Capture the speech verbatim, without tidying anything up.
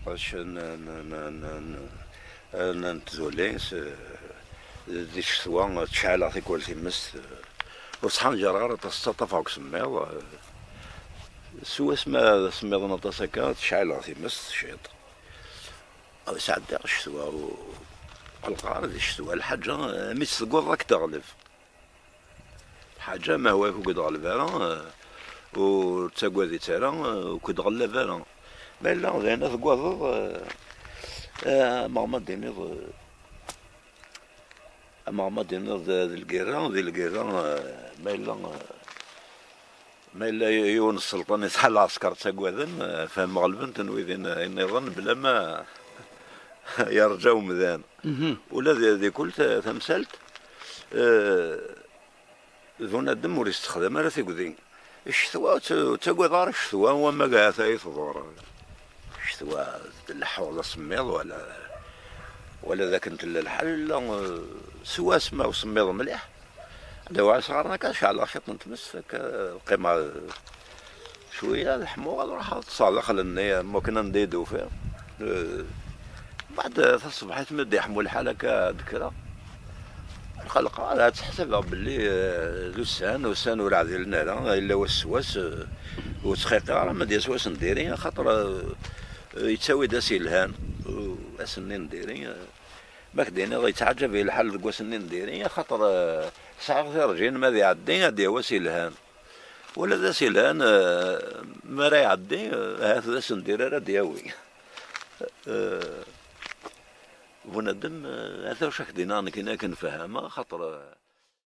Acu n, n, n, n, n, n tduli, s, di ccetwa, ttceɛleɣ tikwal times, ur ttḥanǧareɣ ara aṭas, ttaṭṭafeɣ deg usemmiḍ. S wasmi d asemmiḍen aṭas akka, ttceɛleɣ times ciṭ. Sɛeddaɣ ccetwa, u qqleɣ ara di ccetwa. Lḥaǧa, mi tt-tegguḍ, ad k-teɣleb. Lḥaǧa, ma hwa ur k-id-ɣelleb ara, eh, ur ttagad-itt ara, eh, ur k-id-ɣelleb ara. Ma yella d ayen teggadeḍ, eh, eh, ameɣ ma d-tiniḍ, eh, ameɣ ma d-tiniḍ d, d lgirra, di lgirra, eh, ma yella, eh, ma yella yiwen n sselṭan yesɛa lɛesker ttagaden, eh, fhem ɣelben-ten wid in-, nniḍen bla ma yerǧa umdan. Ula di, di kul ta-, tamsalt, eh, bunadem ur yessexdam ara tigdi. Ccetwa, ur tt-, ur ttagadeɣ ara ccetwa, wamma ahat ay tḍur. Ccetwa, tleḥḥuḍ d asemmiḍ, wala, wala d akken tella lḥal, illa, eh, s wass ma usemmiḍ mliḥ, ad awiɣ asɣar akka, ceɛleɣ ciṭ n tmes, akka qqimeɣ, eh, cwiya, ad ḥmuɣ, ad ruḥeɣ ad ṭṭseɣ daxel-nni, am wakken anda i d-ufiɣ. Eh, Baɛd taṣebḥit mi d-iḥmu lḥal akka d-kkreɣ, lxelqa ad ttḥsabeɣ belli, eh, d ussan, ussan ur ɛdilen ara, yella wass s wass, eh, ur ttxiqiɣ ara ma d-yas wass n diri, axaṭer, eh, yettawi-d ass yelhan, eh, ass-nni n diri, eh, ma k-d-iniɣ yettɛaǧab-iyi lḥal deg wass-nni n diri, axaṭer, eh, sɛiɣ tirǧin ma ad iɛeddi ad d-yawi ass yelhan. Ula d ass yelhan, eh, mi ara iɛeddi, eh, ahat d ass n diri ara d-yawi. Eh, Bunadem, eh, ata wacu ak-d-iniɣ nekkini akken fehmeɣ, xaṭer, eh,